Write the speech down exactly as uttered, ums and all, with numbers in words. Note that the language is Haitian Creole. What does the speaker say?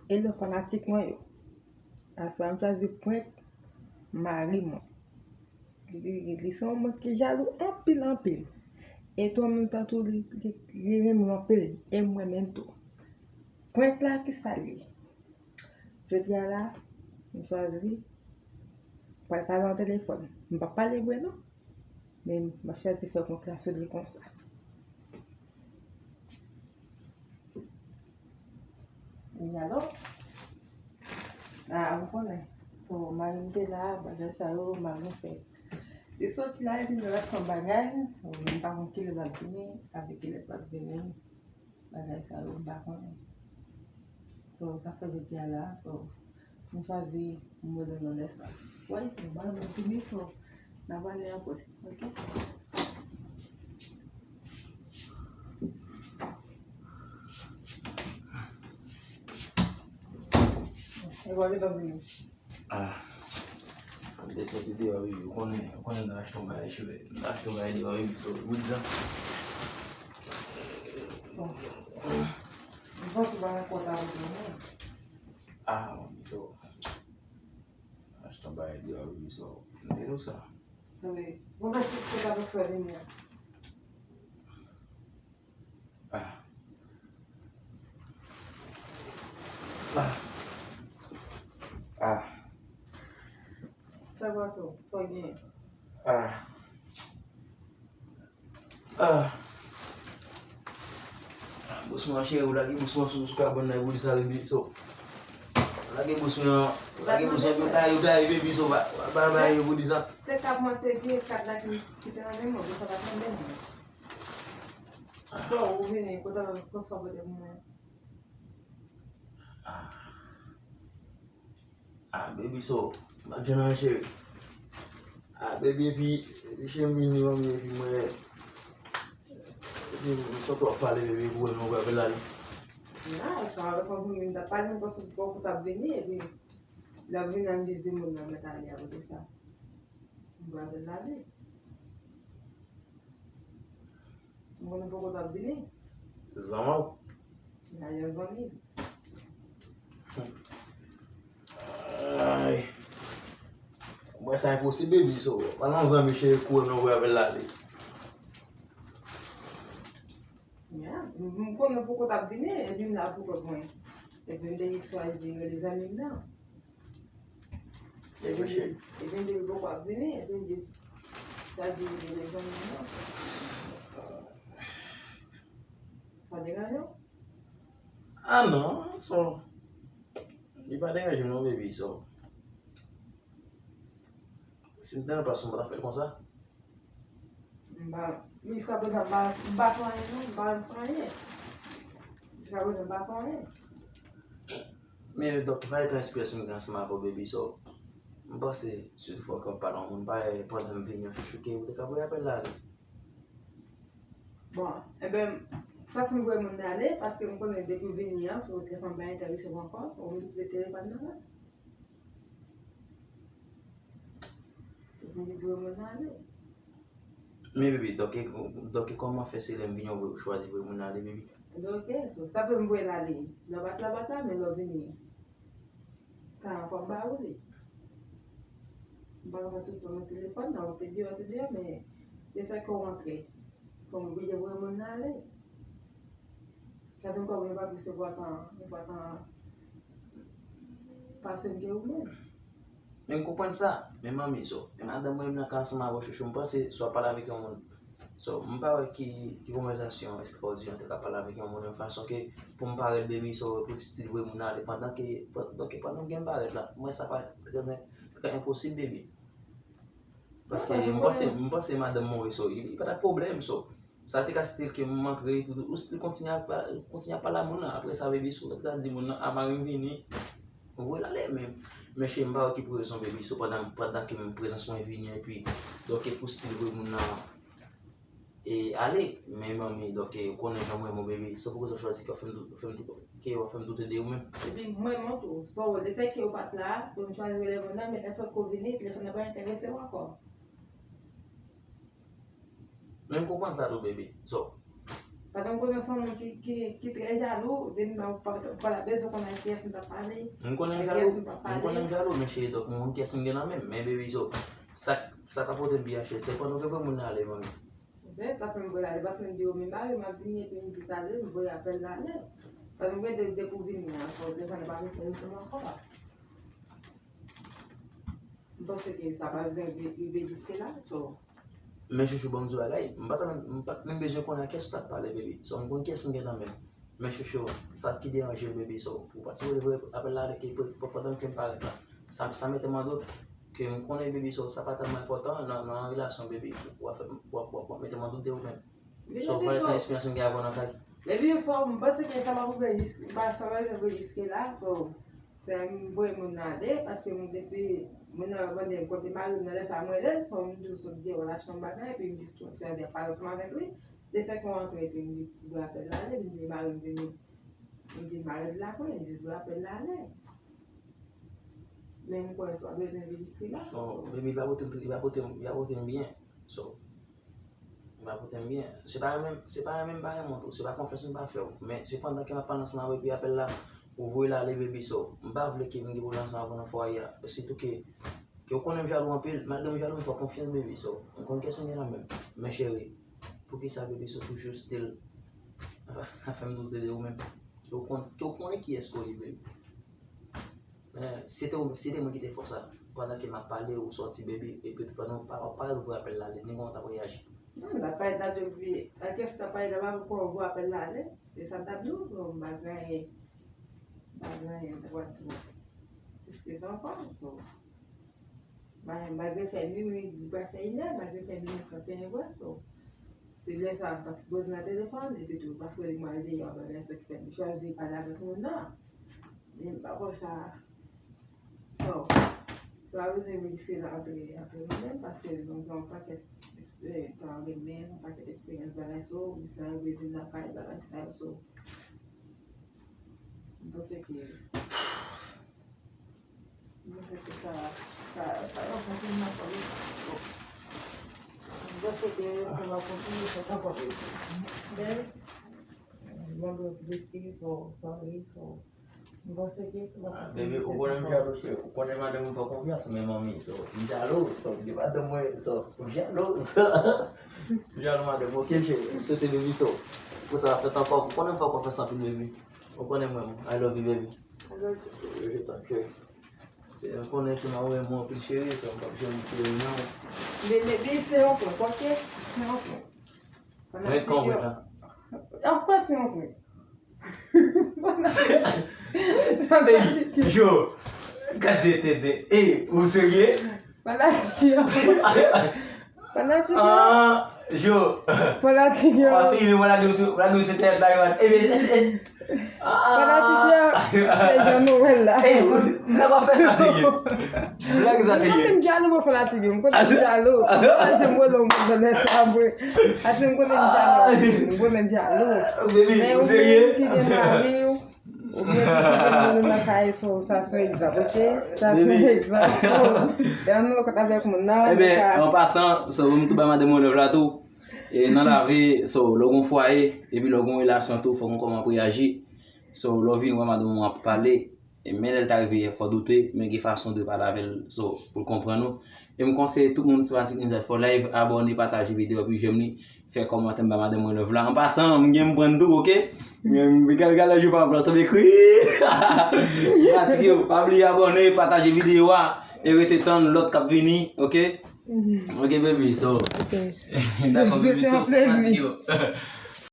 Hello fanatik mwen yo. Aswè a m chwazi prank mari mwen. Li, li, li se yon moun ki jalou anpil, anpil. E tou an menm tan tou, li, li, li renmen m anpil. E mwen menm tou. Prank la, kisa l ye? Jodi a la, m chwazi pral pale an telefòn. M p ap pale vre non. Men m ap chwazi fè prank la sou li konsa. Wi, alo? Ah, ou konnen. So, mari m te la, bagay sa yo, mari m fè. Li soti la, epi l rete yon bagay. So, m pa konn kilè l ap vini, avèk kilè l p ap vini. Bagay sa yo, m pa konnen. So, sa fè jodi a la, so, m chwazi m rele nan lè sa. Wè, m pa nan fini, so, n a pale apre, oke? E wè, li pa vini. Ah. M te soti deyò, baby. Ou konnen, ou konnen m t al achte yon bagay, cheve. M t al achte yon bagay deyò, baby. So, ou di sa? Bon. M panse w pa gen kont avèk mwen, non. Ah, baby, so. M t al achte yon bagay deyò, baby, so. M te di w sa. Wi. Bon, mwen se kont avèk sa vini a. Ah. Ah. Ah. Sa va tou? Sa gen? Ah. Ah. Bous mwen cheri, ou lage bous mwen sou, sou kabann nan, ou di sa, baby, so. Lage bous mwen, lage bous mwen, yo taye, yo taye, baby, so, ba, ba, ba, yo, ou di sa. Se kab mwen te di, kab la ki, ki te nan men mwen, sa pa tande mwen. Bon, ou vini, kote, kote sa pote pou mwen? Ah. Ah, baby, so, m ap jwenn anyen, cheri. Ah, baby, epi, epi, cheri, m vini, manmi, epi mwen, epi m santi w ap pale, baby, epi w wè m wè avè l ale. Non, sa avèk yon zanmi m t ap pale, m panse w t ap vini, epi lè w vini, an di moun nan mèt ale, apre sa, m wè avè l ale. M konnen poko t ap vini. Zanmi w? Dayè zanmi. Ay. Mwen sa enposib, baby, so. Pa nan zanmi cheri kouri nan voye avè l ale. Ya, m, m konnen poko t ap vini, epi m la pou kont mwen. Epi m te chwazi rele zanmi m nan. Epi m te, epi m te di poko ap vini, epi m di, sa di rele zanmi m nan. Sa deranje w? Ah non, so, li pa deranje m non, baby, so. Si m te nan plas ou, m pa t ap fè l konsa. M pa, jiskaprezan, m pa, m pa fè anyen non, m pa fè anyen. Jiskaprezan, m pa fè anyen. Men, donk, pa gen tan ekspresyon m gen ansanm avè w, baby, so, m panse, si toutfwa ke m pale yon moun parèy, pandan m vini an chouchou, ke ou te ka voye apèl la ale. Bon, enben, sa fè m voye moun nan ale, paske m konnen depi w vini an, so, telefòn pa enterese w ankò, so, ou vin kite telefòn nan la. Ou vin voye moun nan ale. Men, baby, donk, donk, kòman fè se lè m vini, ou chwazi voye moun nan ale, baby? Donk, so, sa fè m voye l ale. Lè w pa t la, pa t la, men lè w vini. Tan an fò m ba ou li. M pa ka fè tout tan nan telefòn nan, ou te deyò, ou te deyò, men lefètke w rantre, fò m oblije voye moun nan ale. Sa vin kòm yo pa plis enpòtan, enpòtan pase m ke ou menm. Men m konprann sa, men manmi, so, men madanm mwen menm nan ka ansanm avè w chouchou, m panse si w ap pale avèk yon moun, so, m pa wè ki, ki konvèsasyon ekstraòdinè w te ka pale avèk yon moun yon fason ke pou m parèt, baby, so, pou w stil voye moun ale pandan ke, pandan ke, pandan m gen parèt la, mwen sa pa trè, trè enposib, baby. Paske m panse, m panse madanm mwen, so, li, li pa t ap pwoblèm, so, sa te ka stil ke m antre, epi ou stil kontinye ap, kontinye ap pale a moun nan. Apre sa, baby, si w te ka di moun nan, a, mari m vini, ou voye l ale, men, men cheri, m pa wè ki pou rezon, baby, so, pandan, pandan ke m prezans mwen vini, epi, donk, e pou stil voye moun nan, e ale, men manmi, donk, e, ou konnen jan mwen, mon baby, so, pou rezon chwazi ke w fè m dou-, fè m dou-, ke w fè m doute de ou menm. Epi, mwen, mwen tou, so, lefètke ou pa t la, so, m chwazi rele moun nan, men lefètke ou vini, telefòn nan pa enterese w ankò. Men m konprann sa tou, baby. So, Paske m konnen se yon moun ki, ki, ki trè jalou, depi m pa, pa, pa bezwen konnen kiyès m t ap pale. M konnen m jalou, m konnen m jalou, men cheri, donk m konn kiyès m gen nan men m. Men baby, so, sa, sa ka pote m pi achte, se pandan ke voye moun nan ale, manmi. Ebyen, pa fè m voye ale, paske m di yo, men mari m ap vini, epi m di sa, m voye apèl la ale. Paske m rete depi w vini an, so, defann pa mete m sou ankò. M panse ke sa pa bezwen rive, rive jiske la, so. Men chouchou, ban m di w bagay, m pa t menm, m pa t menm bezwen konnen a kiyès ou t ap pale, baby. So, m konn kiyès m gen nan men m. Men chouchou, sa ki deranje m, baby, so, ou pa t sipoze voye apèl la ale ke, ke, pandan ke m parèt la. Sa, sa mete m an dout ke m konnen, baby, so, sa pa tèlman enpòtan nan, nan yon relasyon, baby. W ap fè, w ap, w ap, w ap mete m an dout de ou menm. So, pa gen eksperyans m gen avè w nan kay. Baby, so, m panse ke sa pa pou fè jis, pa, sa pa pou fè jiske la, so, se m voye moun nan ale, paske m depi, moun nan mande m kote mari m nan, lè sa mwen rele, so, m di w sot deyò, l achte yon bagay, epi m di, se yon bagay pa ansanm avèk li, de fèt mwen antre, epi m di, voye apèl la ale, m di, mari m vini, m di, mari m lakay, m di, voye apèl la ale. Men m kwè sa pa bezwen vin jiske la. So, baby, li pa pote m, li pa pote m, li pa pote m byen. So, li pa pote m byen. Se pa renmen, se pa renmen m pa renmen w tou. Se pa konfyans m pa fè w. Men, sepandan ke m ap pale ansanm avè w, epi apèl la, ou voye l ale, baby, so, m pa vle ke m gen pwoblèm ansanm avè w nan fwaye a. Sitou ke, ke w konnen m jalou anpil. Malgre m jalou, m fè w konfyans, baby, so, m konn kiyès m gen nan men m. Men, cheri, poukisa, baby, so, toujou still ap fè m doute de ou menm? Ke w konn, ke w konnen kiyès ke w ye, baby. Men, si te, si te mwen ki te fè w sa, pandan ke m ap pale, ou sòti, baby, epi pandan w pa, w ap pale, ou voye apèl la ale, di m kòman w t ap reyaji. Non, m t ap pale, m t ap di w, epi, a kiyès ou t ap pale, la, m ap voye apèl la ale. Se sa m t ap di w, so, m pa gen anyen, m pa gen anyen, m t ap pale twòp. Piske se ankò, so, ma-, malgre fè minui, li pral fè inè, malgre fè minui trannteyen vre, so, se lè sa, m pa t sipoze nan telefòn, epi tou, paske li mwen deyò, bagay sa ki fè m chwazi pale avèk moun nan. Men m pa kwè sa. Bon, sa vle di m riske l antre, antre nan men m, paske nou gen yon pakèt, eh, tan renmen, yon pakèt esperyans bagay sa, ou sa rive vin lakay, bagay sa yo, so. M panse ke, m panse ke sa, sa, sa yon kontinye ankò, wi. Bon. M panse ke sa va kontinye, sa va kontinye. Men, mwen dwe riske, so, sorry, so. Baby, ou konnen m jalou, cheri. Ou konnen madanm mwen fè konfyans, men manmi, so, m jalou, so, m di madanm mwen, so, m jalou, so. M jalou madanm, ok, cheri. M swete, baby, so, pou sa va fèt ankò. Ou konnen m fè konfyans anpil, baby. Ou konnen mwen, I love you, baby. I love you too. Ok, thank you. Se, m konnen ke m renmen w anpil, cheri, so, m p ap janm kite w, non. Baby, fè yon prank, ok? Fè yon prank. Mwen konprann sa. An fè fè yon prank. Hey, Jo, gade tete. Ey, ou serye? Fanatik yo. Fanatik yo. Ah, Jo. Fanatik yo. Ou ap filme mwen, lage m sou, lage m sou entènèt la, yo. Ebyen, fanatik yo, se Jan Nowèl la. Ey, ou, ou pa fè sa serye. Blag sa serye. M konnen m jalou, mwen fanatik yo. M konnen m jalou. Ase m rele w, m konnen sa, mwen. Ase m konnen m jalou. M konnen m jalou. Baby, ou serye? Men ou menm ki gen mari w, oubyen ki gen moun nan kay, so, sa se yon egzanp, ok? Sa se yon egzanp. So, lè nou nan kont avèk moun nan, ebyen, an pasan, so, m tou bay madanm mwen love la tou. E nan lavi, so, lè w gen yon fwaye, epi lè w gen yon relasyon tou, fòk w konn kòman pou reyaji. So, lè w vin wè madanm ou ap pale, e men lè l ta rive yè, fò w doute, men gen fason de pale avè l, so, pou l konprann ou. E m konseye tout moun sou Fanatik Ninja fè live, abòne, pataje videyo, epi jèm li, fè kòmantè, m ba madanm mwen love la. An pasan, m gen m pran tou, ok? M gen, m gen, gen lè jou pa m pran, tonbe kri. Fanatik yo, pa bliye abòne, pataje videyo a, e rete tann lòt k ap vini, ok? Ok, baby, so. Ok. Dakò, baby, so, fanatik yo.